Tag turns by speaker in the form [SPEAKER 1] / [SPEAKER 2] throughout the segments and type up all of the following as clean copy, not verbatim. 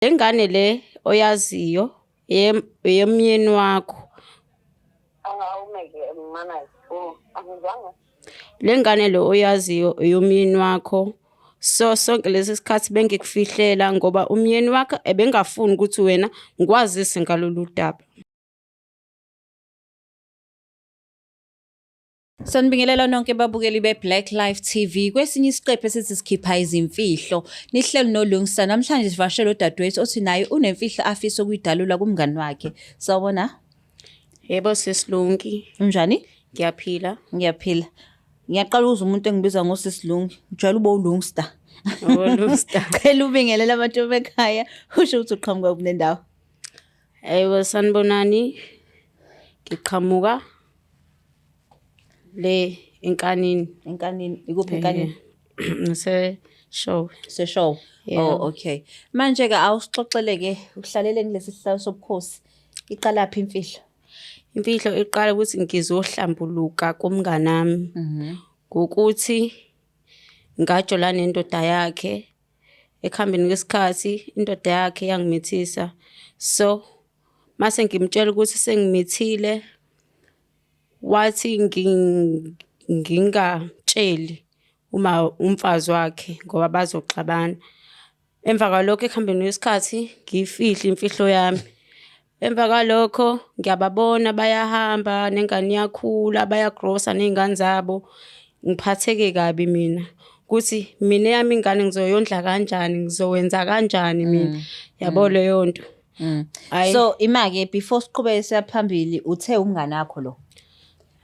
[SPEAKER 1] Le ngane le oyaziyo eyomyeni wakho. Le ngane le oyaziyo eyomyeni wakho. So sonke lesi sikhathi bengikufihlela ngoba umyeni wakho ebengafuni ukuthi wena ngikwazise ngalolu daba.
[SPEAKER 2] Sanibingelela nonke babukeli be-Black Life TV. Kwesinye isiqephu esithi sikhipha izimfihlo. Nihleli noLungsta. Namhlanje sivashele udadewethu othi naye unemfihlo afisa ukuyidalula kumngani wakhe. Sawubona.
[SPEAKER 1] Yebo sisi Lungi.
[SPEAKER 2] Unjani?
[SPEAKER 1] Ngiyaphila.
[SPEAKER 2] Ngiyaphila. Ngiyaqala ukuzwa umuntu engibiza ngosisi Lungi. Ngijwayele ube uLungsta.
[SPEAKER 1] Oh, Lungsta.
[SPEAKER 2] Cela ubingelele abantu bekhaya. Usho ukuthi uqhamuka kule ndawo.
[SPEAKER 1] Yebo sanibonani. Ngiqhamuka le enkanini.
[SPEAKER 2] Enkanini. Ikuphi enkanini?
[SPEAKER 1] Ngise show.
[SPEAKER 2] Seshow.
[SPEAKER 1] Yeah.
[SPEAKER 2] Oh, okay. Manje ke awusixoxele ke uhlalele kulesi sihlalo sobukhosi. Iqalaphi imfihlo?
[SPEAKER 1] Imfihlo iqala ukuthi ngizohlambuluka kumnganami. Ngokuthi ngajola nendoda yakhe. Ekuhambeni kwesikhathi indoda yakhe yangimithisa. So mase ngimtshela ukuthi sengimithile wathi ngingatsheli uma umfazi wakhe ngoba bazoxabana. Emva kwalokho ekuhambeni kwesikhathi ngiyifihle imfihlo yami. Emva kwalokho ngiyababona bayahamba nengane iyakhula bayagrosa ney'ngane zabo. Ngiphatheke kabi mina ukuthi mina eyami ingane ngizoyondla kanjani, ngizowenza kanjani mina. Yabo leyo nto. Hhayi.
[SPEAKER 2] So ima-ke before siqhubeke siya phambili uthe umngane wakho lo.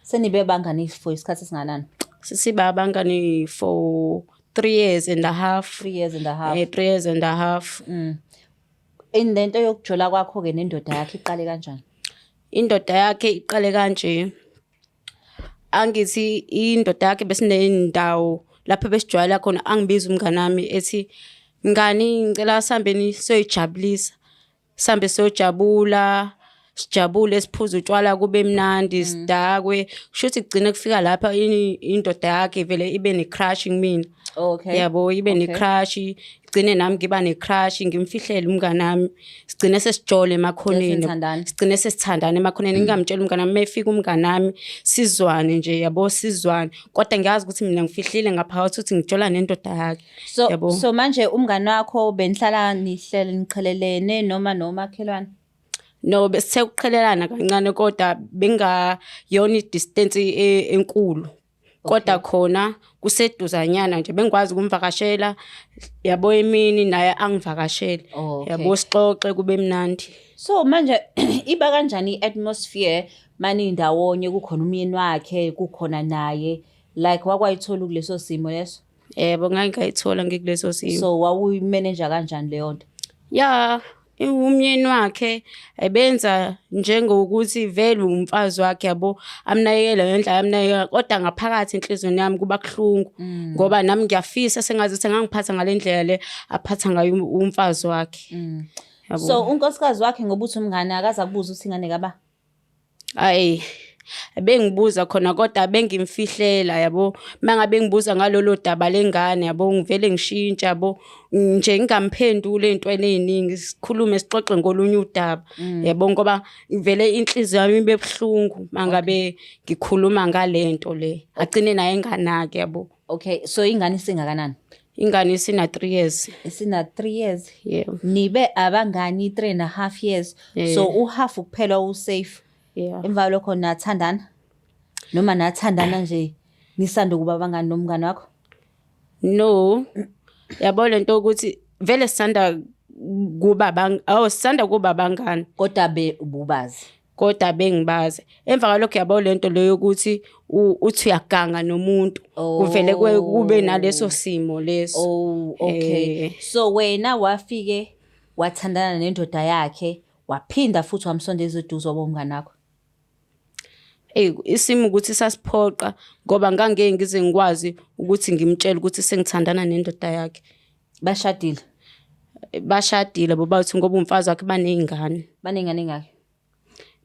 [SPEAKER 2] Senibe bangani for isikhathi esinganani?
[SPEAKER 1] Sisiba abangani for 3 years and a half.
[SPEAKER 2] 3 years and a half.
[SPEAKER 1] 3 years and a half.
[SPEAKER 2] In lento yokujola kwakho ke nendoda yakhe iqale kanjani?
[SPEAKER 1] Indoda yakhe iqale kanje. Angithi indoda yakhe besinendawo lapho besijwayela khona angibiza umngani wami ethi mngani ngicela sihambeni siyoyijabulisa. Sihambe siyojabula, sijabule siphuze utshwala kube mnandi sidakwe. Kushuthi kugcine kufika lapha indoda yakhe vele ibe ne-crush kumina. Yabo ibe ne-crush, igcine nami ngiba ne-crush ngimfihlele umngani wami. Sigcine sesijole emakhoneni.
[SPEAKER 2] Sesithandana.
[SPEAKER 1] Sigcine sesithandana emakhoneni ngingamtsheli umngani wami mayefika umngani wami sizwane nje yabo sizwane. Kodwa ngiyazi ukuthi mina ngifihlile ngaphakathi ukuthi ngijola nendoda yakhe.
[SPEAKER 2] So
[SPEAKER 1] Yabo.
[SPEAKER 2] so manje umngani wakho benihlala nihlele niqhelelene noma nomakhelwane?
[SPEAKER 1] No besithe ukuqhelelana kancane kodwa bengayona i-distance enkulu. Kodwa khona kuseduzanyana nje bengikwazi ukumvakashela yabo emini naye angivakashele.
[SPEAKER 2] Oh, okay.
[SPEAKER 1] Yabo sixoxe kube mnandi.
[SPEAKER 2] So manje iba kanjani i-atmosphere manindawonye kukhona umyeni wakhe kukhona naye like wakwayithola kuleso simo leso?
[SPEAKER 1] Yebo ngake ngayithola ngikuleso simo.
[SPEAKER 2] So wawuyimanage kanjani leyo nto?
[SPEAKER 1] Ya, umyeni wakhe ebenza njengokuthi vele umfazi wakhe yabo amnakekele ngendlela amnakekela kodwa ngaphakathi enhliziyweni yami kuba kuhlungu ngoba nami ngiyafisa sengathi engangiphatha ngale ndlela le aphatha ngayo umfazi wakhe. Yabo.
[SPEAKER 2] So unkosikazi wakhe ngoba uthi umngane akaze akubuza ukuthi ingane kaba?
[SPEAKER 1] Ayi bengibuza khona kodwa bengimfihlela yabo mangabe ngibuza ngalolo daba lengane yabo ngivele ngishintsha yabo nje ngingamphenduli ey'ntweni ey'ningi sikhulume sixoxe ngolunye udaba yabo ngoba vele inhliziyo yami ibe buhlungu mangabe ngikhuluma ngale nto le agcine naye enganaki yabo.
[SPEAKER 2] Okay, so ingane isingakanani?
[SPEAKER 1] Ingane isina 3 years.
[SPEAKER 2] Isina 3 years.
[SPEAKER 1] Yeah.
[SPEAKER 2] Nibe abangani 3 and a half years.
[SPEAKER 1] Yeah.
[SPEAKER 2] So uhalf kuphela usafe.
[SPEAKER 1] Yeah.
[SPEAKER 2] Emva lokho nathandana noma nathandana nje nisanda kuba abangani nomngani wakho?
[SPEAKER 1] No. Yabo lento ukuthi vele sisanda kuba bang oh sisanda kuba bangani
[SPEAKER 2] Kodwa be ububazi.
[SPEAKER 1] Kodwa bengibazi. Emva kwalokho yabo lento leyo ukuthi uthi uyaganga nomuntu kuvele kube naleso simo leso.
[SPEAKER 2] Oh, okay. So wena wafike wathandana nendoda yakhe waphinda futhi wamsondeza eduze waba umngani wakho.
[SPEAKER 1] Ey isimo ukuthi sasiphoqa ngoba ngangeke ngize ngikwazi ukuthi ngimtshele ukuthi sengithandana nendoda yakhe.
[SPEAKER 2] Bashadile.
[SPEAKER 1] Bashadile bobathi ngoba umfazi wakhe baney'ngane.
[SPEAKER 2] Baney'ngane engaki?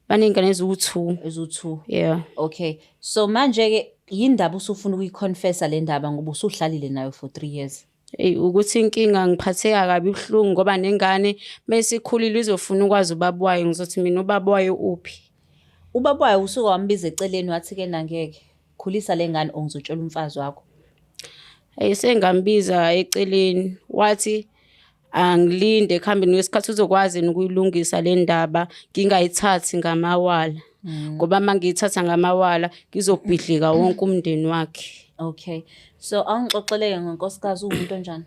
[SPEAKER 1] Baney'ngane eziwu-2.
[SPEAKER 2] Eziwu-2.
[SPEAKER 1] Yeah.
[SPEAKER 2] Okay. So manje ke yindaba usufuna ukuyiconfessa le ndaba ngoba usuhlalile nayo for 3 years.
[SPEAKER 1] Eyi ukuthi inkinga ngiphatheka kabi ibuhlungu ngoba nengane mesikhulile izofuna ukwazi ubaba wayo, ngizothi mina ubaba wayo uphi?
[SPEAKER 2] Ubaba wayo usuke wambiza eceleni wathi-ke nangeke khulisa le ngane or ngizotshela umfazi wakho.
[SPEAKER 1] Eyi sengambiza eceleni wathi angilinde ekuhambeni kwesikhathi uzokwazi yena ukuyilungisa le ndaba ngingayithathi ngamawala ngoba uma ngiyithatha ngamawala ngizobhidlika wonke umndeni wakhe.
[SPEAKER 2] Okay. So awungixoxeleke ngonkosikazi uwumuntu onjani?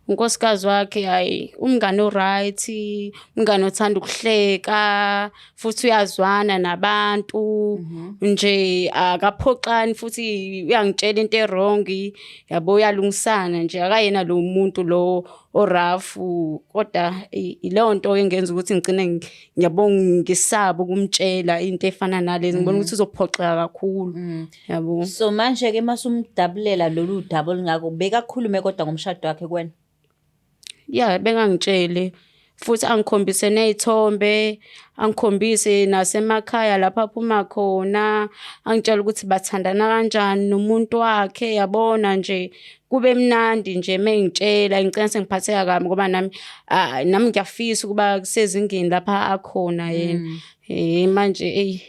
[SPEAKER 1] Unkosikazi wakhe hhayi umngani o-right, umngani othanda ukuhleka futhi uyazwana nabantu nje akaphoxani futhi uyangitshela into e-wrong yabo uyalungisana nje akayena lo muntu lo o-rough kodwa ileyo nto engenza ukuthi ngigcine ngiyabo ngisaba ukumtshela into efana nalezi ngibona ukuthi uzophoxeka kakhulu yabo.
[SPEAKER 2] So manje-ke masumdabulela lolu daba olungako bekakhulume kodwa ngomshado wakhe kuwena?
[SPEAKER 1] Ya bengangitshele futhi angikhombise ney'thombe, angikhombise nasemakhaya lapho aphuma khona, angitshele ukuthi bathandana kanjani nomuntu wakhe yabona nje kube mnandi nje mengitshela ngigcina sengiphatheka kabi ngoba nami nami ngiyafisa ukuba kusezingeni lapha akhona yena. Manje eyi.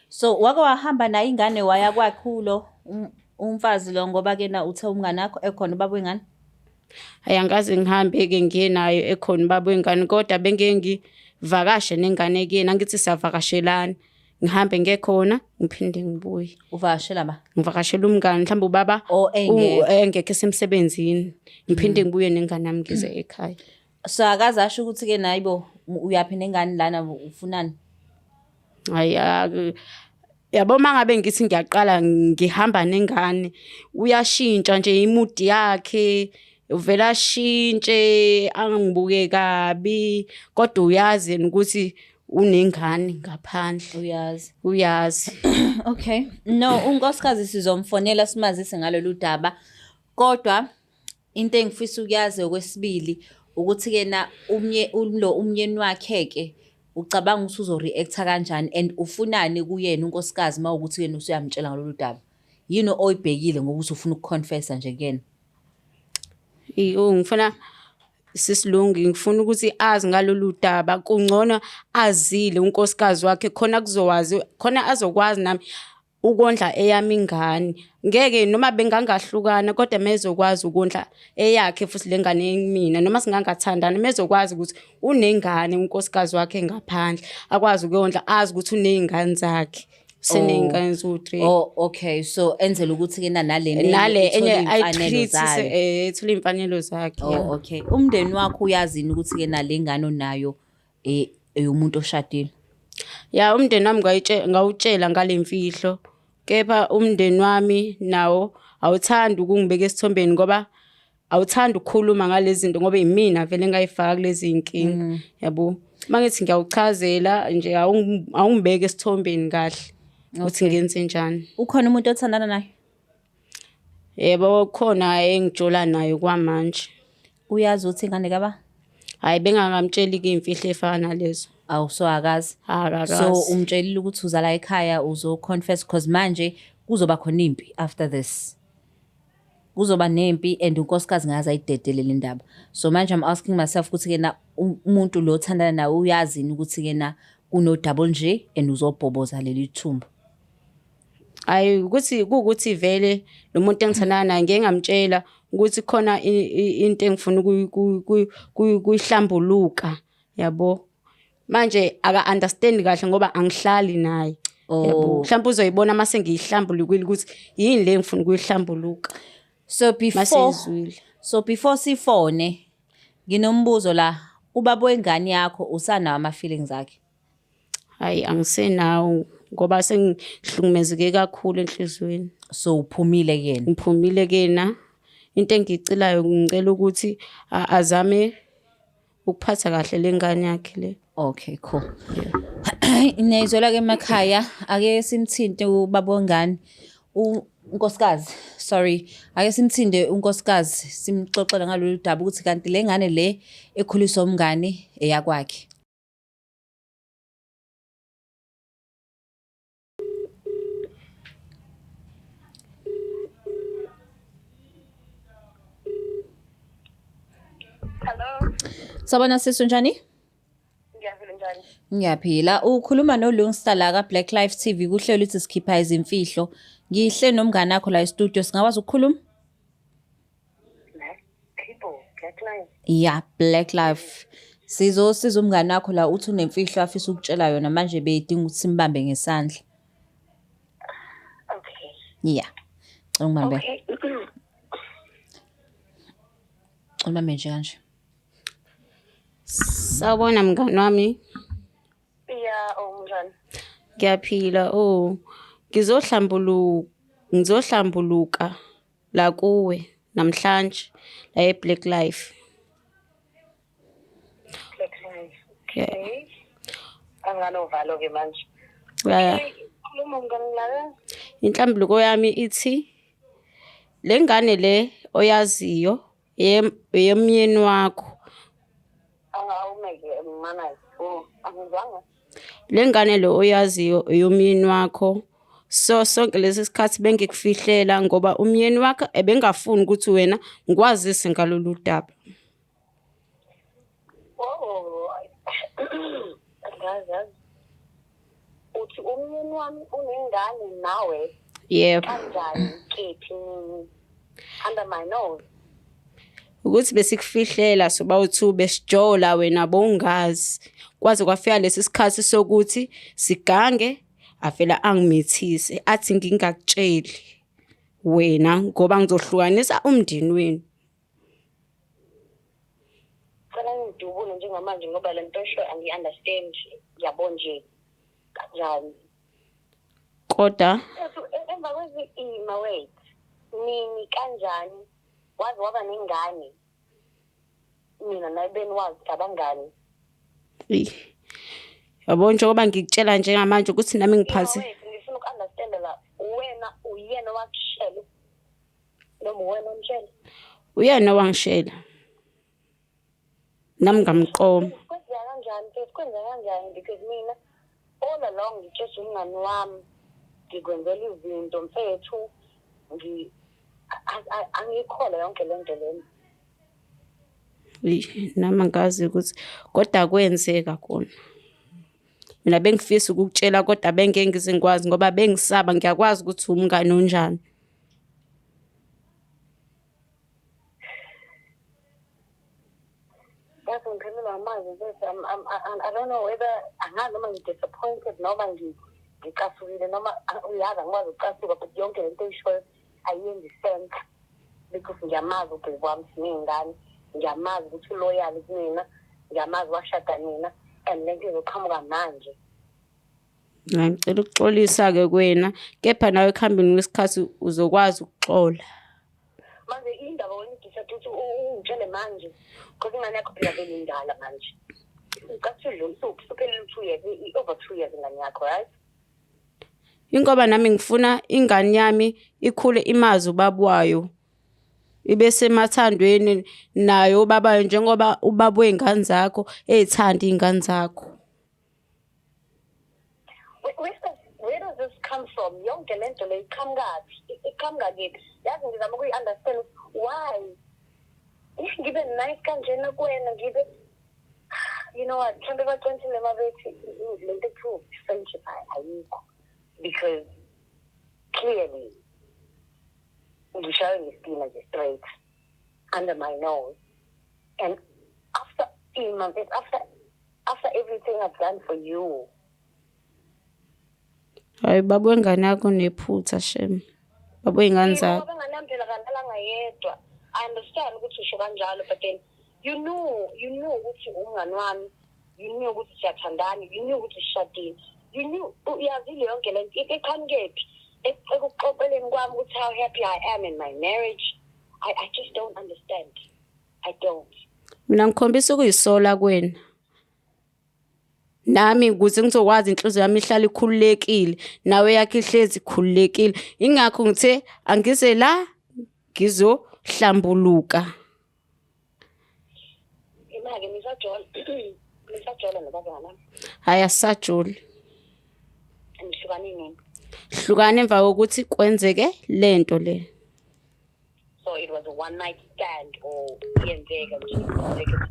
[SPEAKER 2] So wake wahamba naye ingane waya kwakhe ulo umfazi lo ngoba ke na uthe umngane wakho ekhona ubaba wengane?
[SPEAKER 1] Hhayi angikaze ngihambe-ke ngiye nayo ekhona ubaba wengane kodwa bengike ngivakashe nengane kuyena angithi siyavakashelana. Ngihambe ngiye khona ngiphinde ngibuye.
[SPEAKER 2] Uvakashela ba?
[SPEAKER 1] Ngivakashela umngane mhlawumbe ubaba
[SPEAKER 2] Oh, engekho.
[SPEAKER 1] Engekho esemsebenzini. Ngiphinde ngibuye nengane yami ngize ekhaya.
[SPEAKER 2] So akaze asho ukuthi-ke nayi bo uyaphi nengane lana ufunani?
[SPEAKER 1] Hhayi yabo uma ngabe ngithi ngiyaqala ngihamba nengane uyashintsha nje imudi yakhe uvele ashintshe angibuke kabi kodwa uyazi yena ukuthi unengane ngaphandle.
[SPEAKER 2] Uyazi.
[SPEAKER 1] Uyazi.
[SPEAKER 2] Okay. No, unkosikazi sizomfonela simazise ngalolu daba. Kodwa into engifisa ukuyazi okwesibili ukuthi-ke na lo umyeni wakhe-ke ucabanga ukuthi uzo-react-a kanjani and ufunani kuyena unkosikazi uma wukuthi yena usuyamtshela ngalolu daba? Yini oyibhekile ngokuthi ufuna ukuconfessa nje kuyena?
[SPEAKER 1] Iyo ngifuna sisilungi ngifuna ukuthi azi ngalolu daba kungcono azile unkosikazi wakhe khona kuzowazi khona azokwazi nami ukondla eyami ingane. Ngeke noma bengangahlukana kodwa mezokwazi ukondla eyakhe futhi le ngane mina noma singangathandani mezokwazi ukuthi unengane unkosikazi wakhe ngaphandle akwazi ukuyondla azi ukuthi uney'ngane zakhe seney'ngane eziwu-three.
[SPEAKER 2] Oh okay, so enzela ukuthi-ke nale
[SPEAKER 1] nale
[SPEAKER 2] ithole
[SPEAKER 1] enye
[SPEAKER 2] iy'mfanelo
[SPEAKER 1] ayi-treat
[SPEAKER 2] zayo.
[SPEAKER 1] ethole iy'mfanelo zakhe.
[SPEAKER 2] Oh okay. Umndeni wakho uyazini ukuthi-ke nale ngane onayo eyomuntu oshadile?
[SPEAKER 1] Ya umndeni wami ngawutshela ngale mfihlo kepha umndeni wami nawo awuthandi ukungibeka esithombeni ngoba awuthandi ukukhuluma ngalezi zinto ngoba imina vele engayifaka kulezi iy'nkinga yabo. Uma ngithi ngiyawuchazela nje awungibeki esithombeni kahle ukuthi ngenze njani.
[SPEAKER 2] Ukhona umuntu othandana naye?
[SPEAKER 1] Yebo khona engijola naye kwamanje.
[SPEAKER 2] Uyazi ukuthi ingane kaba?
[SPEAKER 1] Hhayi bengakamtsheli-ke iy'mfihlo ey'fana nalezo.
[SPEAKER 2] Awu so akazi.
[SPEAKER 1] Akakazi.
[SPEAKER 2] So umtshelile ukuthi uzala ekhaya uzo-confess cause manje kuzoba khona impi after this. Kuzoba nempi and unkosikazi ngaze ayidedele le ndaba. So manje I'm asking myself ukuthi-ke na umuntu lo othandana nawe uyazi yini ukuthi-ke na kuno-double nje and uzobhoboza leli thumba.
[SPEAKER 1] Hhayi ukuthi kuwukuthi vele lo muntu engithandana naye ngike ngamtshela ukuthi khona into engifuna ukuyihlambuluka yabo. Manje aka-understand kahle ngoba angihlali naye. Yabo.
[SPEAKER 2] Oh.
[SPEAKER 1] Mhlawumbe uzoyibona mase ngiyihlambulukile ukuthi yini le engifuna ukuyihlambuluka.
[SPEAKER 2] So before
[SPEAKER 1] Maseyizwile.
[SPEAKER 2] So before sifone nginombuzo la, ubaba wengane yakho usanawo ama feelings akhe?
[SPEAKER 1] Hayi angisenawo ngoba sengihlukumezeke kakhulu enhliziyweni.
[SPEAKER 2] So uphumile kuyena?
[SPEAKER 1] Ngiphumile kuyena. Into engiyicelayo ngicela ukuthi azame ukuphatha kahle le ngane yakhe le.
[SPEAKER 2] Okay, cool. Niyayizwela ke emakhaya, ake simthinte ubaba wengane. Unkosikazi, sorry. Ake simthinte unkosikazi simxoxele ngalolu daba ukuthi kanti le ngane le ekhuliswa umngane eyakwakhe.
[SPEAKER 3] Hello.
[SPEAKER 2] Sawubona sisi, unjani?
[SPEAKER 3] Ngiyaphila, njani?
[SPEAKER 2] Ngiyaphila. Ukhuluma noLungsta la ka-Black Life TV kuhlelo lithi sikhipha izimfihlo. Ngihle nomngane wakho la e-studio, singakwazi ukukhuluma?
[SPEAKER 3] Black people, Black Life.
[SPEAKER 2] Yeah, Black Life. Sizosiza umngane wakho la, uthi unemfihlo afisa ukutshela yona, manje beyidinga ukuthi simbambe ngesandla.
[SPEAKER 3] Okay.
[SPEAKER 2] Yeah. Cela ungibambe.
[SPEAKER 3] Okay.
[SPEAKER 2] Ungibambe nje kanje.
[SPEAKER 1] Sawubona mngani wami.
[SPEAKER 3] Yeah, oh, njani?
[SPEAKER 1] Ngiyaphila. Oh, ngizohlambuluka la kuwe namhlanje la e-Black Life.
[SPEAKER 3] Black Life.
[SPEAKER 1] Yeah.
[SPEAKER 3] Okay. Anganovalo ke manje.
[SPEAKER 1] Yeah.
[SPEAKER 3] Okay, khuluma mngani la.
[SPEAKER 1] Inhlambuluko yami ithi le ngane le oyaziyo eyomyeni wakho.
[SPEAKER 3] Awumeke mana. Oh, angizwanga.
[SPEAKER 1] Le ngane le oyaziyo eyomyeni wakho. So sonke lesi sikhathi bengikufihlela ngoba umyeni wakho ebengafuni ukuthi wena ngikwazise ngalolu daba.
[SPEAKER 3] Oh. Angazi yazi. Uthi umyeni wami unengane nawe?
[SPEAKER 1] Yebo.
[SPEAKER 3] Kanjani, kephi, nini? Under my nose.
[SPEAKER 1] Ukuthi besikufihlela soba u-two, besijola, wena bowungazi. Kwaze kwafika lesi sikhathi sokuthi sigange, avela angimithise athi ngingakutsheli wena ngoba ngizohlukanisa umndeni wenu.
[SPEAKER 3] Cela ngidubule njengamanje ngoba le nto esho angi-understand, yabo nje, kanjani?
[SPEAKER 1] Kodwa
[SPEAKER 3] Emva kwezi-ima, wait, nini, kanjani waze waba nengane, mina naye beniwazi abangani?
[SPEAKER 1] Eyi, yabo, njengoba ngikutshela njengamanje ukuthi nami
[SPEAKER 3] Ima,
[SPEAKER 1] ngiphathe
[SPEAKER 3] wait, ngifuna uku-understanda la. Wena, uyena owakushela noma uwena omshela?
[SPEAKER 1] Uyena owangishela, nami ngamqoma.
[SPEAKER 3] Kwenzeka kanjani, mfethu? Kwenzeka kanjani? Because mina all along ngitshela umngani wami, ngikwenzela izinto, mfethu, angiyikholwa yonke le nto lena.
[SPEAKER 1] Eyi, nami angazi ukuthi, kodwa kwenzeka kona. Mina bengifisa ukukutshela kodwa bengeke ngize ngikwazi ngoba bengisaba, ngiyakwazi ukuthi umngani onjani.
[SPEAKER 3] Yazi ngiphelelwa amazwi, mfethu. I don't know whether, angazi noma ngi-disappointed noma ngicasukile noma, uyazi angikwazi ukucasuka, but yonke lento oyishoyo ayenzi sense because ngiyamazi ubheki wami, siney'ngane, ngiyamazi ukuthi u-loyal kumina, ngiyamazi washada nina, and lento izoqhamuka manje.
[SPEAKER 1] Ngicela ukuxolisa-ke kuwena, kepha nawe ekuhambeni kwesikhathi uzokwazi ukuxola.
[SPEAKER 3] Manje indaba wena udecide ukuthi ungitshele manje, because ingane yakho phela vele indala manje, ucathi udlula usuphelele u-2 years, over 2 years ingane yakho, right?
[SPEAKER 1] Ingoba nami ngifuna ingane yami ikhule imazi ubaba wayo, ibe semathandweni nayo ubabayo njengoba ubaba wey'ngane zakho ey'thanda iy'ngane zakho.
[SPEAKER 3] Where does this come from? Yonke lento le iqhamukaphi? Iqhamuka kephi? Yazi ngizama ukuyi-understand why if ngibe nice kanjena kuwena, ngibe, you know what, mhlawumbe baqinisile uma bethi lento ekuthiwa friendship ayikho, because clearly ngishaywe ngestina nje straight under my nose and after 3 months, after everything I've done for you.
[SPEAKER 1] Hayi, baba wengane yakho unephutha shem, baba wey'ngane zakho.
[SPEAKER 3] Ngoba engane yami phela kalalanga yedwa. I understand ukuthi usho kanjalo, but then you knew ukuthi umngani wami, you knew ukuthi siyathandana, you knew ukuthi sishadile, you knew, uyazile yonke le nto iqhamukephi ekuxoxeleni kwami ukuthi how happy I am in my marriage. I just don't understand, I don't.
[SPEAKER 1] Mina ngikhombisa ukuyisola kuwena nami ukuze ngizokwazi inhliziyo yami ihlale ikhululekile, nawe yakho ihlezi ikhululekile. Ingakho ngithe angize la ngizohlambuluka.
[SPEAKER 3] Ima-ke, nisajola nobaba nami?
[SPEAKER 1] Hhayi, asisajoli.
[SPEAKER 3] Nihlukane nini?
[SPEAKER 1] Hlukana emva kokuthi kwenzeke lento le.
[SPEAKER 3] So it was a one night stand or yenzeka nje consecutive?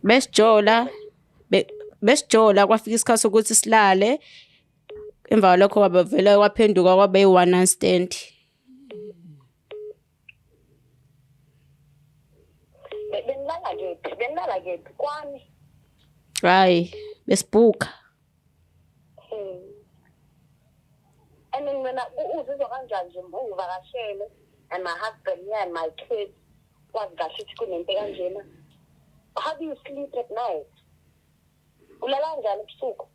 [SPEAKER 1] Besijola, besijola kwafika isikhathi sokuthi silale. Emva kwalokho kwabavele kwaphenduka kwabe yi-one night stand.
[SPEAKER 3] Benilala kephi? Benilala kephi? Kwami?
[SPEAKER 1] Hhayi, besibhukha.
[SPEAKER 3] And then wena uzizwa kanjani nje ungivakashele and my husband here and my kids, wazi kahle ukuthi kunento kanjena? How do you sleep at night? Ulala kanjani ebusuku?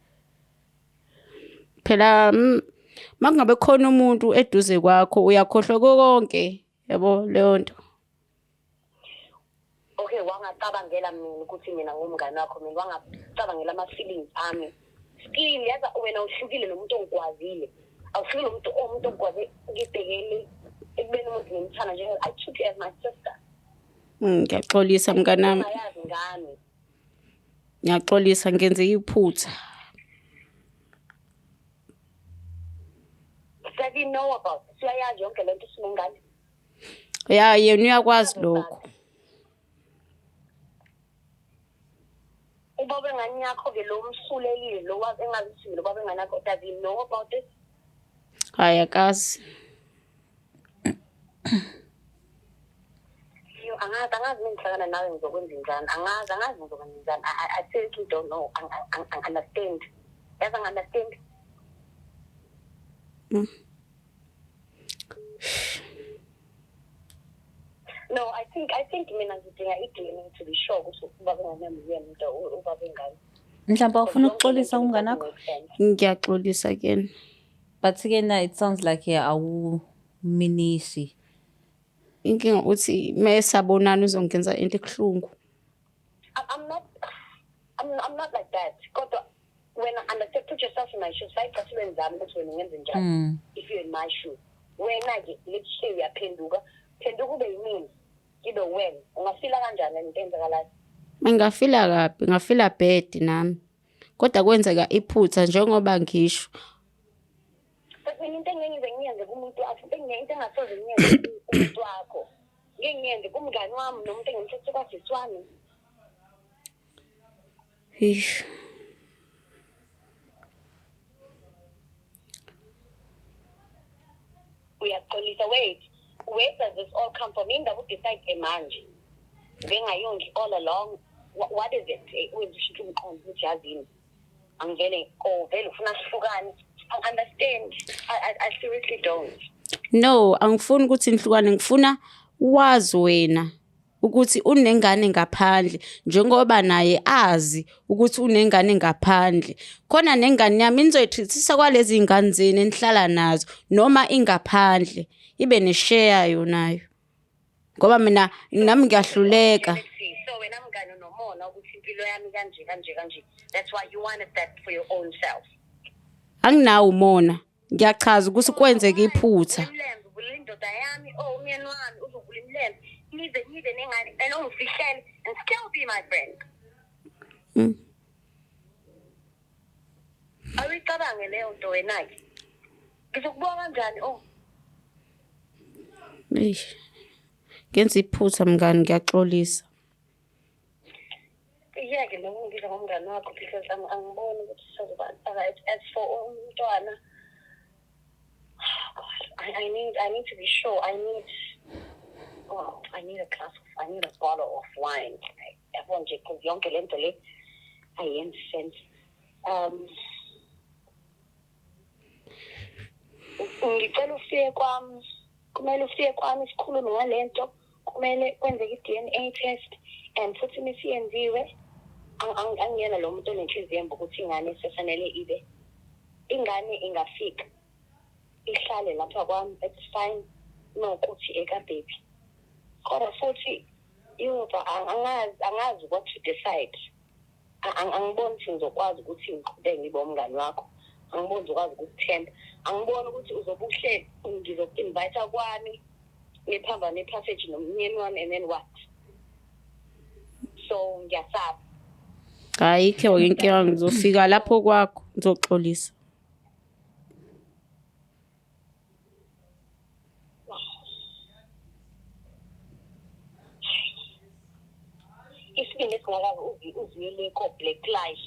[SPEAKER 1] Phela makungabe khona umuntu eduze kwakho uyakhohlwa konke, yabo leyo nto.
[SPEAKER 3] Okay, wangacabangela mina ukuthi mina ngumngane wakho, mina wangacabangela ama-feelings ami. Still, yaza wena uhlukile nomuntu ongikwazile. Awuhlukile nomuntu, umuntu ongikwaze ngibhekele ekubeni umuntu ngimthanda nje. I took you as my sister.
[SPEAKER 1] Ngiyaxolisa mnganami.
[SPEAKER 3] Ungayazi ngami.
[SPEAKER 1] Ngiyaxolisa, ngenze iphutha.
[SPEAKER 3] Does he know about this? Uyayazi yonke lento sinengane?
[SPEAKER 1] Ya, yena uyakwazi lokho.
[SPEAKER 3] Ubaba wengane yakho-ke lo msulekile, lo wazi engazi ukuthi lo baba wengane yakho, does he know about this?
[SPEAKER 1] Hhayi, akazi.
[SPEAKER 3] Yo, angazi, angazi mengihlangana nawe ngizokwenza njani. Angazi, angazi ngizokwenza njani. I seriously don't know. I understand. Yazi angi-understand. No, I think mina ngidinga i-DNA to be sure ukuthi ubaba wengane yami uyena umuntu ubaba wengane.
[SPEAKER 2] Mhlawumbe awufuna ukuxolisa kumngane wakho?
[SPEAKER 1] Ngiyaxolisa kuyena.
[SPEAKER 2] But ke na it sounds like awuminisi.
[SPEAKER 1] Inkinga ukuthi mesabonana uzongenza into ebuhlungu.
[SPEAKER 3] I'm not like that. Kodwa wena understand, put yourself in my shoes. Sayicathulo zami ukuthi wena ungenze njani if you're in my shoes. Wena ke, let's say uyaphenduka, phenduka ube yimina. Ngibe wena. Ungafila kanjani lento eyenzakalayo?
[SPEAKER 1] Ngingafila kabi, ngafila bad nami. Kodwa kwenzeka iphutha njengoba ngisho.
[SPEAKER 3] But mina into engeke ngize ngiyenze kumuntu wakho, into engasoze ngiyenze kumuntu wakho. Ngeke ngiyenze kumngani wami nomuntu engimthethe kwasisi wami.
[SPEAKER 1] Eish.
[SPEAKER 3] Uyaxolisa, wait. Where does this all come from? Indaba udecide manje. Bengayongi all along. What is it? Wenza ushintshe umqondo ukuthi yazini. Angivele, oh vele ufuna sihlukane. I understand. I seriously don't.
[SPEAKER 1] No, angifuni ukuthi nihlukane, ngifuna wazi wena ukuthi unengane ngaphandle njengoba naye azi ukuthi unengane ngaphandle. Khona nengane yami nizoyitreat-isa kwalezi ngane zenu enihlala nazo noma ingaphandle ibe neshare yonayo. Ngoba mina nami ngiyahluleka.
[SPEAKER 3] So wena mngani unomona ukuthi impilo yami kanje kanje kanje. That's why you wanted that for your own self.
[SPEAKER 1] Anginawo umona. Ngiyachaza ukuthi kwenzeka iphutha.
[SPEAKER 3] Imilenze uvula indoda yami, oh umyeni wami uzovula imilenze. Nize nengane and ungifihlele and still be my friend. Awuyicabange leyo nto wena-ke. Ngizokubuka kanjani, oh?
[SPEAKER 1] Eish. Ngenza iphutha mngani, ngiyaxolisa.
[SPEAKER 3] Iyeke lo ngibiza ngomngani wakho because angiboni ukuthi sizoba, as for umntwana, oh God, I need to be sure. I need a glass of I need a bottle of wine. Yabo nje, because yonke lento le ayenzi sense. Ngicela ufike kwami, kumele ufike kwami sikhulume ngalento, kumele kwenzeke i-DNA test and futhi misiyenziwe, angiyena lo muntu onenhliziyo embi ukuthi ingane sefanele ibe ingane ingafika ihlale lapha kwami, it's fine, nokuthi ekababy, kodwa futhi yova angazi what to decide. Angiboni ukuthi ngizokwazi ukuthi ngiqhubeke ngibe umngani wakho, angiboni ngizokwazi ukukuthemba, angiboni ukuthi uzobe uhleli ngizoku-invite kwami ngiphambane ipassage nomnyeni wami and then what? So ngiyasaba.
[SPEAKER 1] Ayikho inkinga, ngizofika lapho kwakho ngizoxolisa.
[SPEAKER 3] Isibindi esingaka uziyele ko-Black Life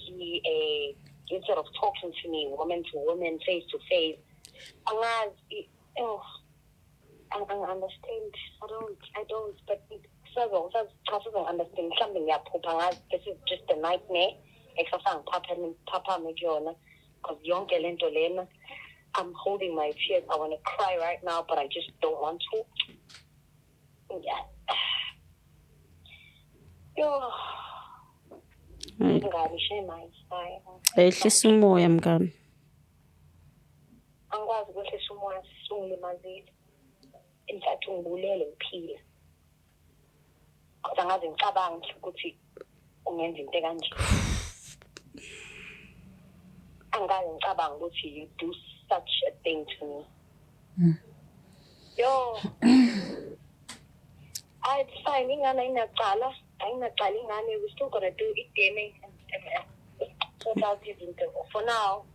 [SPEAKER 3] instead of talking to me woman to woman, face to face. Angazi, oh, angi-understand. I don't, but cha, sazo-understand. Mhlawumbe ngiyaphupha, angazi. This is just a nightmare ekusasa ngiphaphame kuyona, because yonke lento lena, I'm holding my tears. I want to cry right now, but I just don't want to. Yeah. Yo. Mngani, shame, hayi.
[SPEAKER 1] Ehlisa umoya, mngani.
[SPEAKER 3] Angikwazi ukwehlisa umoya, sisungilimazile. In fact, ungibulele ngiphila. Kodwa ngaze ngicabange ukuthi ungenza into ekanje. Angikaze ngicabanga ukuthi you do such a thing to me. Yo. Ah, it's fine. Ingane ayinacala. Ayinacala ingane. We still gonna do i-DNA and sort out izinto. For now,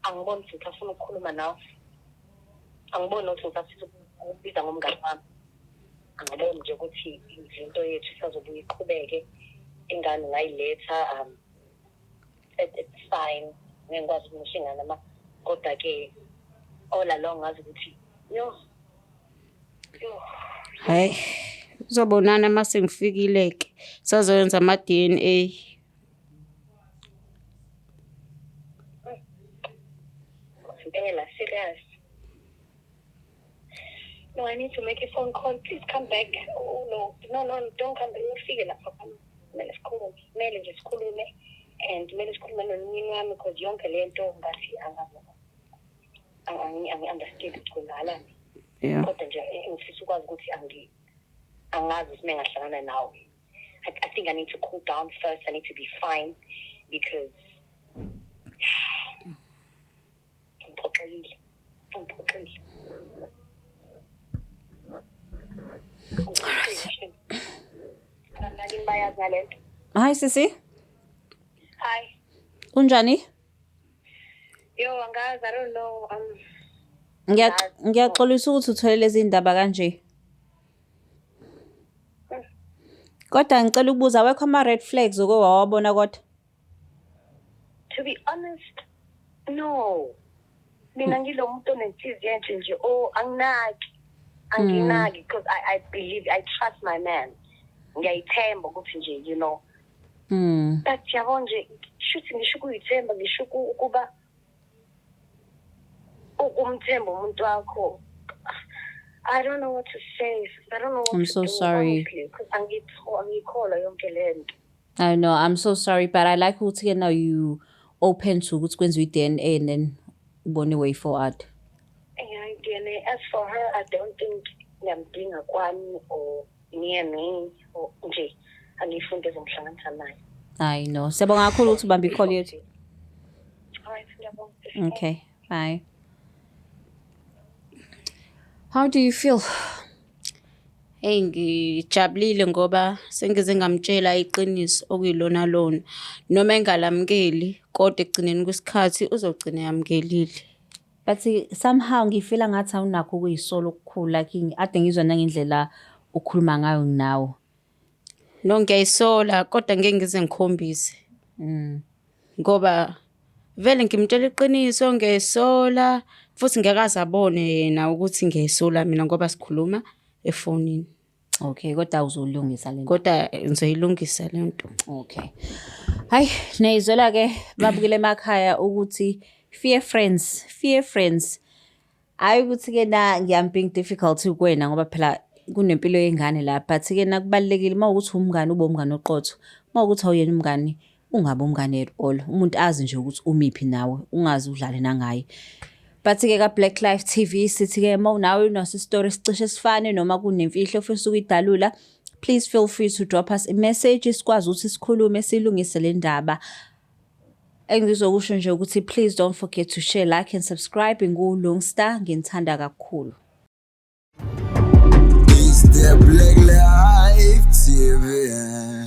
[SPEAKER 3] angiboni ukuthi ngisafuna ukukhuluma nawe. Angiboni ukuthi ngisafisa ukubiza ngomngani wami. Angiboni nje ukuthi into yethu isazobuye iqhubeke. Ingane ungayiletha, it's fine. Ngeke ngikwazi ukumusha ingane ama, kodwa-ke all along ngazi ukuthi, yo, yo.
[SPEAKER 1] Hayi, uzobonana uma sengifikile-ke, sazoyenza ama-DNA.
[SPEAKER 3] Impela, serious. No, I need to make a phone call. Please come back. Oh no, don't come back. Ufike lapha, kumele sikhulume, kumele nje sikhulume, and kumele sikhulume nomyeni wami, because yonke le nto ngathi angi-understand ukuthi kwenzakalani. Kodwa nje ngifisa ukwazi ukuthi angazi ukuthi mengahlangana nawe. I think I need to cool down first. I need to be fine because ngiphoxekile. Ngiphoxekile. Ngiphoxekile. Abanakini bayazi ngale nto.
[SPEAKER 2] Hi, sisi.
[SPEAKER 3] Hi.
[SPEAKER 2] Kunjani?
[SPEAKER 3] Yo, angazi, I don't know.
[SPEAKER 2] Ngiyaxolisa ukuthi uthole lezi ndaba kanje. Kodwa ngicela ukubuza, awekho ama-red flags oke wawabona kodwa?
[SPEAKER 3] To be honest, no. Mina ngilo muntu onenhliziyo enhle nje, oh, anginaki. Anginaki because I believe, I trust my man. Ngiyayithemba ukuthi nje. But yabo nje, shuthi ngisho ukuyithemba, ngisho ukuba ukumthemba umuntu wakho. I don't know what to say. I don't know what
[SPEAKER 2] I'm
[SPEAKER 3] to
[SPEAKER 2] so
[SPEAKER 3] do,
[SPEAKER 2] sorry.
[SPEAKER 3] honestly, because angikholwa yonke lento.
[SPEAKER 2] I know, I'm so sorry, but I like ukuthi ke now you open to ukuthi kwenziwe i-DNA and then ubone way forward.
[SPEAKER 3] Yeah, i-DNA. As for her, I don't think ngiyamdinga kwami or near me or nje angiyifunde ezongihlanganisa naye.
[SPEAKER 2] I know. Siyabonga kakhulu ukuthi ubambe i-call yethu.
[SPEAKER 3] All right, ngiyabonga.
[SPEAKER 2] Okay, bye. How do you feel?
[SPEAKER 1] Hey, ngijabulile ngoba sengize ngamtshela iqiniso okuyilona lona. Noma engalamukeli, kodwa ekugcineni kwesikhathi uzogcina yamukelile.
[SPEAKER 2] But somehow ngifila ngathi awunakho ukuyisola okukhulu, like ade ngizwa nangendlela ukhuluma ngayo nawe.
[SPEAKER 1] No, ngiyayisola, kodwa ngeke ngize ngikhombise. Ngoba vele ngimtshela iqiniso, ngiyayisola, futhi ngeke aze abone yena ukuthi ngiyayisola mina ngoba sikhuluma efonini.
[SPEAKER 2] Okay, kodwa uzolungisa lento.
[SPEAKER 1] Kodwa ngizoyilungisa lento.
[SPEAKER 2] Okay. Hayi, niyizwela ke babukele emakhaya ukuthi fear friends, fear friends. Hayi ukuthi ke na ngiyam being difficult kuwena ngoba phela kunempilo yengane la, but ke na kubalekile mawukuthi umngane ube umngane oqotho. Mawukuthi awuyena umngane, ungabe umngane at all. Umuntu azi nje ukuthi umiphi nawe, ungazi udlale nangaye. But ke ka Black Life TV sithi ke mawunawe unaso story sicishe sifane noma kunemfihlo ofisa ukuyidalula, please feel free to drop us a message, sikwazi ukuthi sikhulume, silungise le ndaba. Engizokusho nje ukuthi please don't forget to share, like and subscribe. NguLungstar, nginithanda kakhulu.
[SPEAKER 4] It's the Black Life TV.